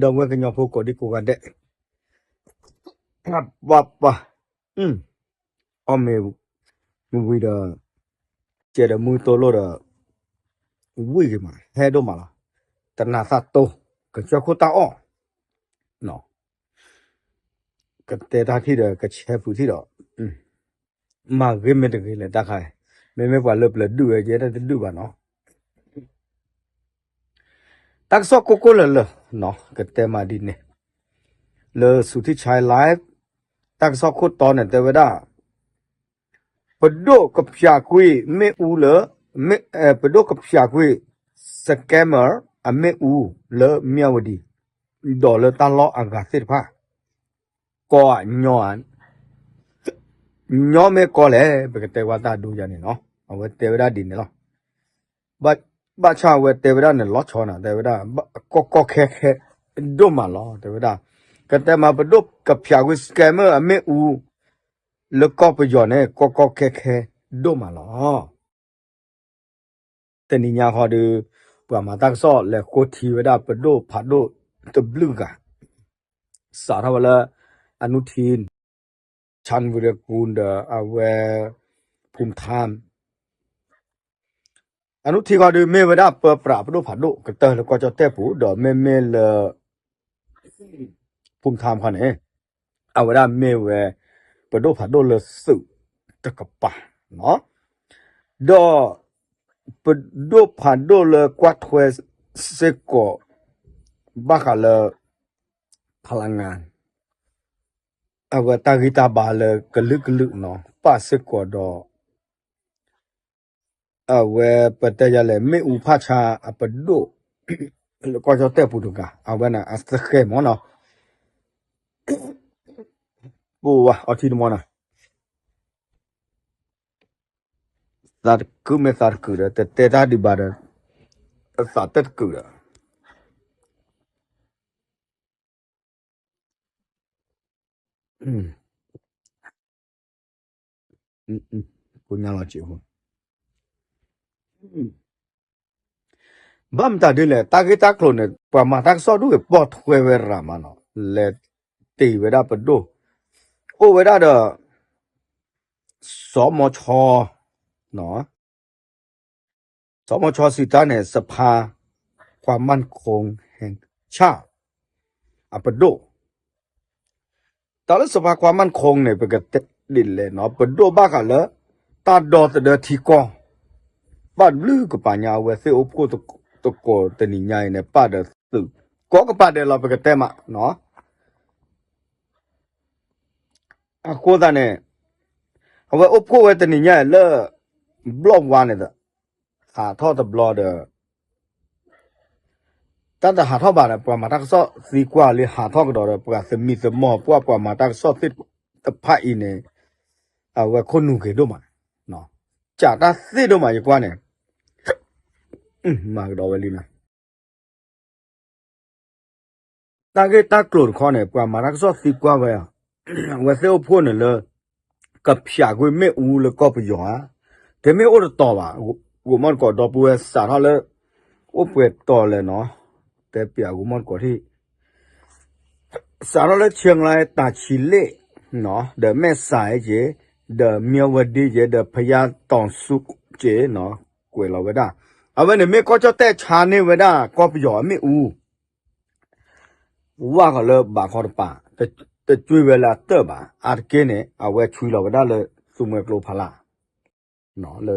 ဒီပုၢ်ဝဲၢ်ကညီဖိကိးဒံကိးဂၤဒဲး, ပှၤပှၤ, အီၣ်မ့ၤဝံၤဒီး, ကဲဒီးမုၢ်သိလိၣ်ဒီး, ဝံၣ်ဂ့ၤမး ဟဲဒိၣ်မးလီၤ, တနၤသၣ်တိ, ကစၢၢ်ခိၣ်တၢ်အီၣ်, ကတဲတၢ်ထံၣ်ဒီးကဆဲးဖုးထံၣ်ဒီး, မၤဂ့ၤမ့ၢ်တဂ့ၤလဲၣ်တၢ်ခါ, မ့မ့ၢ်ပှၤလၢပျၢၤဒုးဝဲ ယဲဒၣ်တဒုးဘၣ်နီၤ. တၢ်ကစီၣ်ကိၢ်ကိၢ်လၢၤလၢၤ, ကတဲမးဒ်န့ၣ်, လၢ Suthichai Live, တၢ်ကစီၣ်ခိၣ်တီန့ၣ်တဲဝဲဒၣ်, ပဒိၣ်ကဖၠးကွံာ်မ့ၣ်အူလၢ, ပဒိၣ်ကဖၠးကွံာ် scammer အမ့ၣ်အူလၢမၠၣ်ဝတံၤ, ဒီးလၢတၢ်လီၢ်အဂၤသ့ၣ်တဖၣ်, ကီၢ်ဧါ, ညီဧါ, ညီမ့ၢ်ကီၢ်လဲၣ် ပကတဲဝဲတၢ်ဒိယၤန့ၣ်နီၤ, အဝဲတဲဝဲဒၣ်ဒ်န့ၣ်လီၤ. ဘၣ်ဆၣ်အဝဲတဲဝဲဒၣ်န့ၣ်လီၤဆီနၤ တဲဝဲဒၣ်, ကီၢ်ကီၢ်ခဲခဲ, ဒိၣ်မးလီၤ တဲဝဲဒၣ်, ကတဲမးပဒိၣ်ကဖၠးကွံာ် scammer အမ့ၣ်အူ, လၢကီၢ်ပယီၤန့ၣ် ကီၢ်ကီၢ်ခဲခဲ, ဒိၣ်မးလီၤ. တနံၤညါဃီဒီး, ပှၤမၤတၢ်ကစီၣ်လဲၤဃိထံဝဲဒၣ်ပဒိၣ်ဖးဒိၣ်တဘျုးဂၤ, စးထီၣ်ဝဲလၢ, အနုထံ, ဆၣ်ဝံရကူဒီးအဝဲ, ဖူမထါ အနုထံဃီဒီးမ့ၢ်ဝဲဒၣ်ပၢပြးပဒိၣ်ဖးဒိၣ်ကတၢၢ်လၢကီၢ်ကၠီၣ်တဲၣ်ပူၤ ဒီးမ့မ့ၢ်လၢ ဖူမထါခီန့ၣ်, အဝဲဒၣ်မ့ၢ်ဝဲ ပဒိၣ်ဖးဒိၣ်လၢသုးတကပၤ, ဒီး ပဒိၣ်ဖးဒိၣ်လၢကွၢ်ထွဲစ့ၢ်ကီး ဘၣ်ဃးလၢ ဖလငါ အဝဲတၢ်ဂံၢ်တၢ်ဘါလၢကလုာ်ကလုာ်နီၤ ပၣ်စ့ၢ်ကီးဒီး အဝဲပတဲယၤလဲၣ် မ့ၣ်အူဖၣ်ဆါအပဒိၣ် လၢကီၢ်ကၠီၣ်တဲၣ်ပူၤတဂၤ အဝဲန့ၣ်အသဃဲၢ်မၢ်နီၤ ပဝါအီထံတမီၤနီၤ သးတကုာ်မ့ၢ်သးတကုာ်ဒီး တတဲတၢ်ဒံးဘၣ်ဒီး သးတတကုာ်ဒီး ကိညါလီၤစ့ၢ်ဖိ ဘၣ်မတၤဒ်လဲၣ် တၢ်ဂ့ၢ်တၢ်ကျိၤန့ၣ် ပှၤမၤတၢ်ကစီၣ်ဒူၣ်ဂ့ၤ ပိာ်ထွဲဝဲရၤမးနီၤ လဲၤတ့ၢ်ဝဲဒၣ်ပဒိၣ် အိၣ်ဝဲဒၣ်ဒီး စီၤမီၤဆီ စီၤမီၤဆီစံးတၢ်န့ၣ် สภาความมั่นคงแห่งชาติ အပဒိၣ် တၢ်လၢ สภาความมั่นคง န့ၣ် ပကတဲဒ်လဲၣ်နီၤ ပဒိၣ်ဘၣ်ဃးလၢ တၢ်ဒီသဒၢထံကီၢ် ဘၣ်ဘျုးကပာ်ညါအဝဲသ့ၣ်အိၣ်ဖှိၣ်သကိးတနံၤညါအံၤန့ၣ် ပာ်ဒီးသုး ကိးကပၤဒဲးလီၤ ပကတဲမးနီၤ အဃိသတးန့ၣ် အဝဲအိၣ်ဖှိၣ်ဝဲတနံၤညါအံၤလၢ ဘျီၣ်ဝါန့ၣ်ဒီး ဟးထီၣ်တဘျီဒီး တၢ်တဟးထီၣ်ဘၣ်ဒီး ပှၤမၤတၢ်ကစီၣ်သံကွၢ်လံ ဟးထီၣ်ကဒီးဒီး ပှၤသမံသမိး ပှၤပှၤမၤတၢ်ကစီၣ်သ့ၣ်တဖၣ်အံၤန့ၣ် အဝဲခိၣ်နူာ်ဂ့ၤဒိၣ်မး စးတၢ်သ့ၣ်ဒိၣ်မး ယကွၢ်န့ၣ် မၤကဒီးဝဲလံနီၤ တၢ်ဂ့ၢ်တၢ်ကျိၤတခီန့ၣ် ပှၤမၤတၢ်ကစီၣ်သံကွၢ်ဝဲ အဝဲသ့ၣ်အိၣ်ဖှိၣ်န့ၣ်လၢ ကဖၠးကွံာ်မ့ၣ်အူလၢကီၢ်ပယီၤဧါ, တမ့ၢ်အိၣ်တတီၤဘၣ်, ဂိၤမီၢ်တကိးဒီပုၢ်ဝဲၢ်စးထီၣ်လၢ အိၣ်ပှဲၤတီၤလဲၣ်နီၤ, တဲပၠးဂိၤမီၢ်တကိးထံၣ် စးထီၣ်လၢ เชียงราย တၢ်ဆံလ့ၣ် ဒီး မဲၣ်စဲးက့ၤ, ဒီး မၠၢဝတံက့ၤ, ဒီး ဖယါတီၤဆူက့ၤနီၤ, ကွဲးလီၤဝဲဒၣ်, အဝဲန့ၣ်မ့ၢ်ကီၢ်ကၠီၣ်တဲၣ်ဆါန့ၢ်ဝဲဒၣ် ကီၢ်ပယီၤအမ့ၣ်အူ ဝၣ်ဃီၤလၢဘးခီတပၤ, တကွံဝဲလၢအတၢၢ်ဘၣ်, အါတက့ၢ်န့ၣ် အဝဲဆွံလီၤဝဲဒၣ်လၢ သူမှဲကျိဖးလၢ် လၢ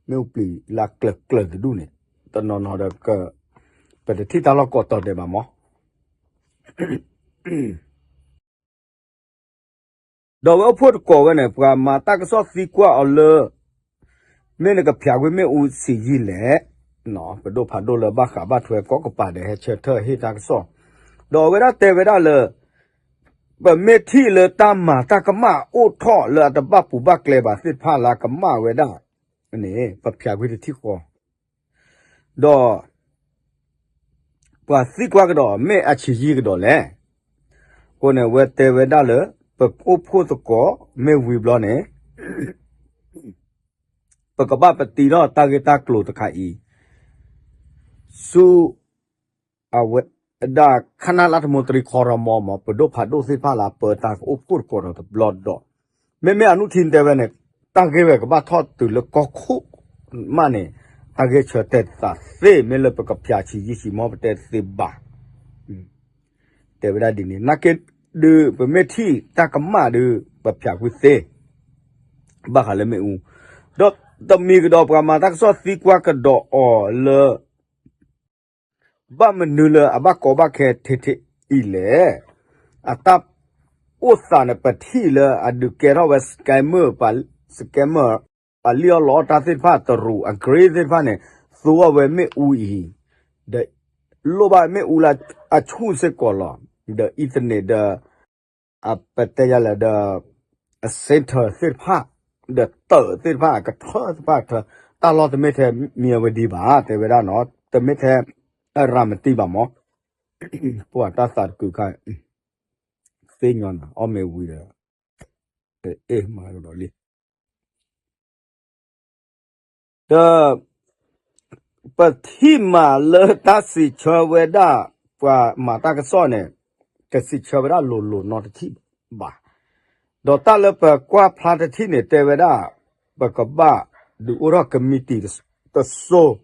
မ့ၣ်အူပျံၤလၢကျၢၤကျၢၤတဒူၣ်န့ၣ်, တနီၤနီၤဒီး ပတထံၣ်တၢ်လီၢ်ကိးတီၤဒဲးဘၣ်မး ဒီးဝဲအိၣ်ဖှိၣ်တကိးဝဲန့ၣ် ပှၤမၤတၢ်ကစီၣ်သံကွၢ်အီၤလၢ မ့ၢ်နကဖၠးကွံာ်မ့ၣ်အူဆံးယံာ်လဲၣ်, ပဒိၣ်ဖးဒိၣ်လၢဘၣ်ဃးဘၣ်ထွဲကိးကပၤဒီးဟဲဆၢထၢၣ်ဟ့ၣ်တၢ်ကစီၣ်, ဒီးအဝဲဒၣ်တဲဝဲဒၣ်လၢ ပမ့ၢ်ထံၣ်လၢတၢ်မၤတၢ်ကမၣ်အိၣ်ထီၣ်လၢအတဘၣ်ပူၤဘၣ်ကျဲဘၣ်သ့ၣ်တဖၣ်လၢအကမၣ်ဝဲဒၣ်န့ၣ် ပဖၠးကွံာ်တထံၣ်ဃီ ဒီး ပှၤသံကွၢ်ကဒီး မ့ၢ်အဆံးယံာ်ကဒီးလဲၣ်. အဃိန့ၣ် အဝဲတဲဝဲဒၣ်လၢ ပအိၣ်ဖှိၣ်သကိးမ့ၢ်ဝံၤဘျီန့ၣ် ပကဘၣ်ပတံထီၣ်တၢ်ဂ့ၢ်တၢ်ကျိၤတခါအံၤ ဆူ အဝဲ ဒ်ခနၣ်လၢတမူတရံခီရမီမ့ၢ် ပဒိၣ်ဖးဒိၣ်သ့ၣ်တဖၣ်လၢအပၢတၢ်ကအိၣ်ဖှိၣ်သကိးဒီးတဘျီဒီး မ့မ့ၢ်အနုထံတဲဝဲန့ၣ် တၢ်ဂ့ၢ်ဝဲကဘၣ်ထီၣ်တုၤလၢကီၢ်ခိၣ်မးန့ၣ် တၢ်ဂ့ၢ်ဆၢတဲာ်သးသ့ မ့ၢ်လၢပကဖျါဆံးယံာ်ဆံးမီၢ် ပတဲတသ့ဘၣ် တဲဝဲဒၣ်ဒ်န့ၣ် နာ်က့ဒုး ပမ့ၢ်ထံၣ်တၢ်ကမၣ်ဒုး ပဖျါကွံာ်သ့ ဘၣ်ဃးလၢမ့ၣ်အူ ဒီးတမံၤကဒီးပှၤမၤတၢ်ကစီၣ်သံကွၢ်ကဒီးအီၤလၢ ဘၣ်မနုၤလၢအဘၣ်ကီဘၣ်ခဲထဲထဲအံၤလဲၣ်. အတၢ်အိၣ်သးန့ၣ် ပထံၣ်လၢအဒုးကဲထီၣ်ဝဲ scammer ပှၤ scammer ပှၤလံၣ်အီၣ်လီအီၣ်တၢ်သ့ၣ်တဖၣ် တရူးအကြ့သ့ၣ်တဖၣ်န့ၣ် သူအီၤဝဲမ့ၣ်အူအံၤ ဒီးလိၣ်ဘၣ်မ့ၣ်အူလၢအဆူၣ်စ့ၢ်ကီးလီၤ. ဒီး internet ဒီး အပတဲယၤလဲၣ်ဒီး အ center သ့ၣ်တဖၣ် ဒီးတၢးသ့ၣ်တဖၣ် အကထၢသ့ၣ်တဖၣ်ထၢ တၢ်လီၢ်တမ့ၢ်ထဲမံအဝဲဒံးဘၣ် တဲဝဲဒၣ်နီၤ တမ့ၢ်ထဲ ရၤမတံဘၣ်မး ပှၤတၢ်သးတကုာ်ခါ သ့ၣ်ညီနၤ အီၣ်မ့ၢ်ဝံၤဒီး အ့ၣ်မၤကဒီးလံ ဒီး ပထံၣ်မးလၢတၢ်စံးဆၢဝဲဒၣ် ပှၤမၤတၢ်ကစီၣ်န့ၣ် ကစံးဆၢဝဲဒၣ်လိၤလိၤနီတထံၣ်ဘၣ်. ဒီးတၢ်လၢပကွၢ်ဖျါတထံၣ်န့ၣ် တဲဝဲဒၣ် ပကဘၣ်ဒုးအိၣ်ထီၣ်ကမံးတံာ်တစိၤ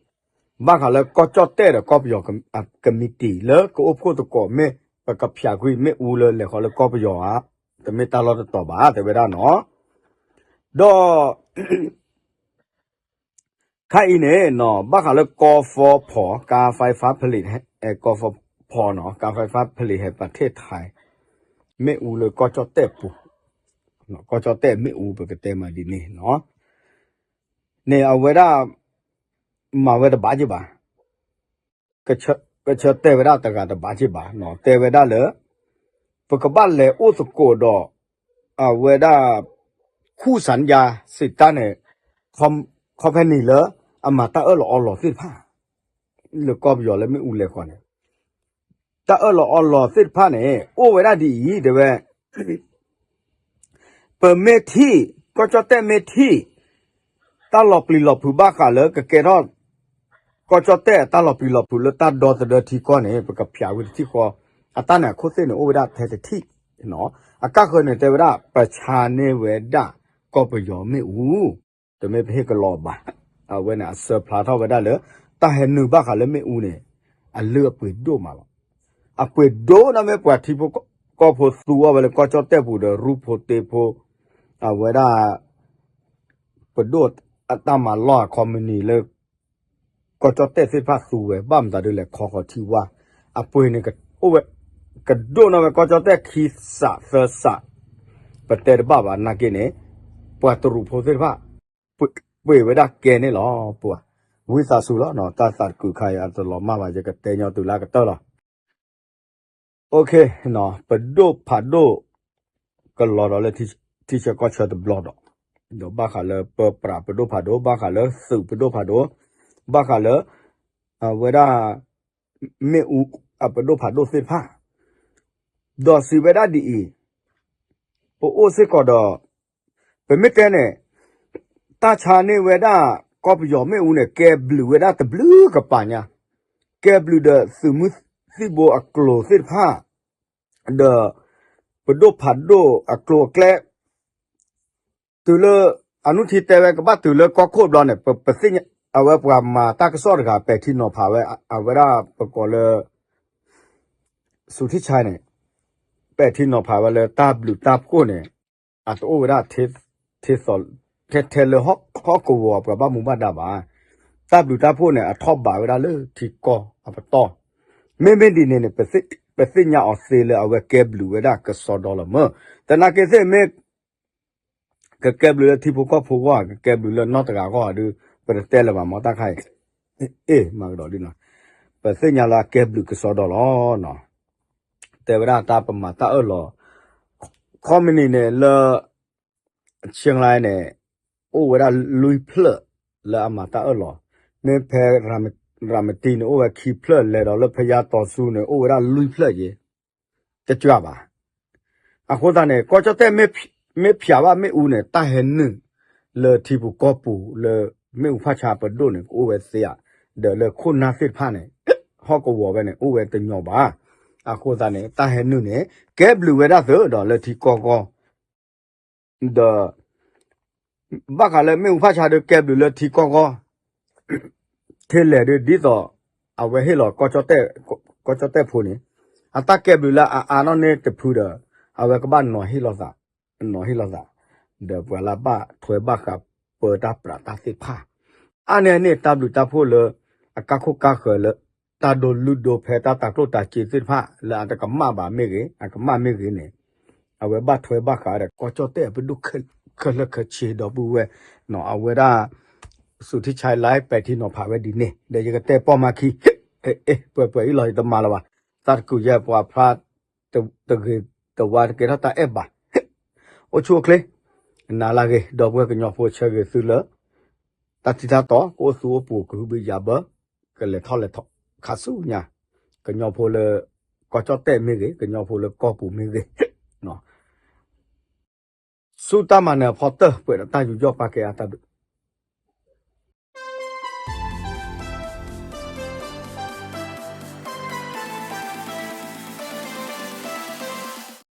ဘၣ်ဃးလၢကီၢ်ကၠီၣ်တဲၣ်ဒီးကီၢ်ပယီၤ ကမံးတံာ်လၢကအိၣ်ဖှိၣ်သကိးမ့ၢ် ပကဖျးကွံာ်မ့ၣ်အူလၢလဲၤဃီၤလၢကီၢ်ပယီၤဧါ တမ့ၢ်တၢ်လီၢ်တတီၤဘၣ် တဲဝဲဒၣ်နီၤ. ဒီး ခါအံၤန့ၣ်နီၤ ဘၣ်ဃးလၢကီၢ်ဖီဖီ ကါဖဲဖါဖလံး ကီၢ်ဖီဖီနီၤ ကါဖဲဖါဖလံးဟဲပာ်ထဲထဲ မ့ၣ်အူလၢကီၢ်ကၠီၣ်တဲၣ်ပူၤ ကီၢ်ကၠီၣ်တဲၣ်မ့ၣ်အူ ပကတဲမးဒ်န့ၣ်နီၤ န့ၣ်အဝဲဒၣ် မၤဝဲတဘၣ်က့ၤဘၣ် ကဆၢတဲာ်ဝဲဒၣ်တဂၤတဘၣ်က့ၤဘၣ်နီၤ တဲဝဲဒၣ်လၢ ပကဘၣ်လဲၤအိၣ်သကိးဒီး အဝဲဒၣ် ခူၣ်စၣ်ယါ စံးတၢ်န့ၣ် company လၢ အမၤတၢ်အၢၣ်လီၤအီလီၤသ့ၣ်တဖၣ် လၢကီၢ်ပယီၤလၢမ့ၣ်အူလဲၤဃီၤန့ၣ် တၢ်အၢၣ်လီၤအီလီၤသ့ၣ်တဖၣ်န့ၣ် အိၣ်ဝဲဒၣ်ဒ်အံၤ တဲဝဲ ပမ့ၢ်ထံၣ် ကီၢ်ကၠီၣ်တဲၣ်မ့ၢ်ထံၣ် တၢ်လီၤပျံၤလီၤဖုးဘၣ်ဃးလၢကကဲထီၣ် ကီၢ်ကၠီၣ်တဲၣ်အတၢ်လီၤပျံၤလီၤဖုးလၢတၢ်ဒီသဒၢထံကီၢ်န့ၣ် ပကဖျးဝံၤတထံၣ်ဃီ အတၢ်န့ၣ်အခိၣ်သ့ၣ်န့ၣ် အိၣ်ဝဲဒၣ်ထဲတထံၣ် အကၢ်ဃၢၤန့ၣ် တဲဝဲဒၣ် ပဆါန့ၢ်ဝဲဒၣ် ကီၢ်ပယီၤမ့ၣ်အူ တမ့ၢ်ပဟ့ၣ်ကလီၤဘၣ်. အဝဲန့ၣ် အစၢဖျါထီၣ်ဝဲဒၣ်လၢ တၢ်ဟဲနုာ်ဘၣ်ဃးလၢမ့ၣ်အူန့ၣ် အလုၢ်အပှ့ၤဒိၣ်မးလီၤ. အပှ့ၤဒိၣ်နီၢ်မ့ၢ်ပှၤထံဖိကီၢ်ဖိသူအီၤဝဲလၢကီၢ်ကၠီၣ်တဲၣ်ပူၤဒီး ရူဖိတ့ဖိ အဝဲဒၣ် ပဒိၣ်အတၢ်မၤလီၢ်အ company လၢ ကီၢ်ကၠီၣ်တဲၣ်သ့ၣ်တဖၣ်သူဝဲ ဘၣ်မတၤဒ်လဲၣ်ခီဃီၤထံဝါ အပှ့ၤန့ၣ် အိၣ်ဝဲ ကဒိၣ်နီၢ်ဝဲကီၢ်ကၠီၣ်တဲၣ်ခံစးသၢစး ပတဲတဘၣ်ဘၣ်နာ်က့န့ၣ် ပှၤတရူးဖိသ့ၣ်တဖၣ် ပှ့ၤဝဲဒၣ်ကဲန့ၣ်လီၤ ပှၤ ဝံသးစူၤလီၤ တၢ်သးတကုာ်ခါအံၤ အတလီၤမၢ်ဘၣ် ယကတဲညီတုၤလၢအကတၢၢ်လီၤ ပဒိၣ်ဖးဒိၣ် ကလီၤဒီးလၢထံဆၢကီၢ်ဆၢတဘျီဒီး ဒီးဘၣ်ဃးလၢပပြးပဒိၣ်ဖးဒိၣ် ဘၣ်ဃးလၢသုးပဒိၣ်ဖးဒိၣ် ဘၣ်ဃးလၢ အဝဲဒၣ် မ့ၣ်အူအပဒိၣ်ဖးဒိၣ်သ့ၣ်တဖၣ် ဒီးစံးဝဲဒၣ်ဒ်အံၤ ပအိၣ်စ့ၢ်ကီးဒီး ပမ့ၢ်တဲန့ၣ် တၢ်ဆါန့ၢ်ဝဲဒၣ် ကီၢ်ပယီၤမ့ၣ်အူန့ၣ် ကဲဘျုးဝဲဒၣ်တဘျုးကပၤညါ ကဲဘျုးဒီးသုးမုၢ်သံၣ်ဘိအကျိၤသ့ၣ်တဖၣ် ဒီး ပဒိၣ်ဖးဒိၣ်အကျိၤအကျဲ တုၤလၢ အနုထံတဲဝဲကဘၣ်တုၤလၢကီၢ်ခိၣ်ဘျီန့ၣ် ပသ့ၣ်ညါ အဝဲပှၤမၤတၢ်ကစီၣ်တဂၤ ပဲာ်ထံနီၤဖးဝဲ အဝဲဒၣ်ပကိးလၢ စူၤထံဆါန့ၣ် ပဲာ်ထံနီၤဖးဝဲလၢတၢ်ဘျုးတၢ်ဖှိၣ်န့ၣ် အတအိၣ်ဝဲဒၣ် ထဲ ထဲလၢဟီၣ်ကဝီၤ ပှၤဘၣ်မူဘၣ်ဒါဘၣ်. တၢ်ဘျုးတၢ်ဖှိၣ်န့ၣ် အထီၣ်ဘးဝဲဒၣ်လၢထံကီၢ်အပတီၢ်. မ့မ့ၢ်ဒ်န့ၣ်န့ၣ် ပသ့ၣ်ညါအီၤသ့လၢအဝဲကဲဘျုးဝဲဒၣ်ကစီဒီလီၤမၢ်. သနာ်က့သ့ၣ်မ့ၢ် ကကဲဘျုးလၢထံဖိကီၢ်ဖိအဂီၢ် ကကဲဘျုးလၢနီၢ်တဂၤအဂီၢ်ဒီး ပတတဲလၢၤဘၣ်မ့ၢ်တၢ်ခါအံၤ အ့ၣ် မၤကဒီးဒ်နီၤ ပသ့ၣ်ညါလၢအကဲဘျုးကစီဒီလီၤ. တဲဝဲဒၣ်တၢ်ပမၤတၢ်အၢၣ်လီၤ ခီမနံၤန့ၣ်လၢ ဆ့လါန့ၣ် အိၣ်ဝဲဒၣ်လွံၢ်ဖျၢၣ်လၢအမၤတၢ်အၢၣ်လီၤ. မ့ၢ်ဖဲရၤမတံန့ၣ် အိၣ်ဝဲခံဖျၢၣ် လဲၤဒီးလၢဖယါတီၤဆူန့ၣ် အိၣ်ဝဲဒၣ်လွံၢ်ဖျၢၣ်ယဲ တကြၢးဘၣ်. အဃိသတးန့ၣ် ကီၢ်ကၠီၣ်တဲၣ် မ့ၢ်ဖျးဘၣ်မ့ၣ်အူန့ၣ် တၢ်ဟဲနုာ်လၢထံပူၤကီၢ်ပူၤလၢမ့ၣ်အူဖးဆါပဒိၣ်န့ၣ် ကအိၣ်ဝဲသ့ဧါ. ဒီးလၢခိၣ်နၢ်သ့ၣ်တဖၣ်န့ၣ် ဟီၣ်ကဝီၤဝဲန့ၣ် အိၣ်ဝဲတညီဘၣ်. အဃိသတးန့ၣ် တၢ်ဟဲနုာ်န့ၣ် ကဲဘျုးဝဲဒၣ်သုဒီးလၢထံကီၢ်ဂီၢ် ဒီး ဘၣ်ဃးလၢမ့ၣ်အူဖၣ်ဆါဒီးကဲဘျုးလၢထံကီၢ်ဂီၢ် ထဲလဲၣ်ဒီး ဒ်သိး အဝဲဟ့ၣ်လီၤ ကီၢ်ကၠီၣ်တဲၣ်ဖိန့ၣ် အတၢ်ကဲဘျုးလၢအအါနီၣ်န့ၢ်တဖုဒီး အဝဲကဘၣ်နီၤဟ့ၣ်လီၤသး နီၤဟ့ၣ်လီၤသး ဒီးပှၤလၢဘၣ်ထွဲဘၣ်ဃးပၢတၢ်ပြးတၢ်သ့ၣ်တဖၣ် အါန့ၢ်န့ၣ် တၢ်ဘျုးတၢ်ဖှိၣ်လၢ အကါခိၣ်ကါဃၢၤလၢ တၢ်ဒိလုၢ်ဒိဖဲတၢ်တၤကျိၣ်တၤစ့သ့ၣ်တဖၣ် လၢအတကမၣ်ဘၣ်မ့ၢ်ဂ့ၤ အကမၣ်မ့ၢ်ဂ့ၤန့ၣ် အဝဲဘၣ်ထွဲဘၣ်ဃးဒီးကီၢ်ကၠီၣ်တဲၣ်အပဒိၣ်ခဲလၢာ်ခဲဆ့ဒီပုၢ်ဝဲၢ် အဝဲဒၣ် စူၤထံဆါလါပဲာ်ထံနီၤဖးဝဲဒ်န့ၣ် ဒီးယကတဲပီၢ်မၤခံ ပှဲၤပှဲၤအံၤလီၤ ယတမၤလၢၤဘၣ် သးတကူးယဲပှၤဖျါ တဂ့ၤတဝါတကဲထီၣ်တၢ်အဲၣ်ဘၣ် အိၣ်ဆူၣ်အိၣ်ချ့ နၤလၢဂ့ၤ ဒီပုၢ်ဝဲၢ်ကညီဖိဆၢဂ့ၤသုလၢ တၢ်ထံတၢ်တီ ကအိၣ်သူအိၣ်ပူၤ ကဟုဘံၣ်ယၤဘၢ ကလဲၤထီၣ်လဲၤထီၣ် ခါဆူညါ ကညီဖိလၢ ကီၢ်ကၠီၣ်တဲၣ်မ့ၢ်ဂ့ၤ ကညီဖိလၢကီၢ်ပူၤမ့ၢ်ဂ့ၤ ဆူတၢ်မၤနၢၤအဖီတၢၢ် ပှဲၤဒီးတၢ်ယူးယီၣ်ပာ်ကဲအါတၢ်ဘျုး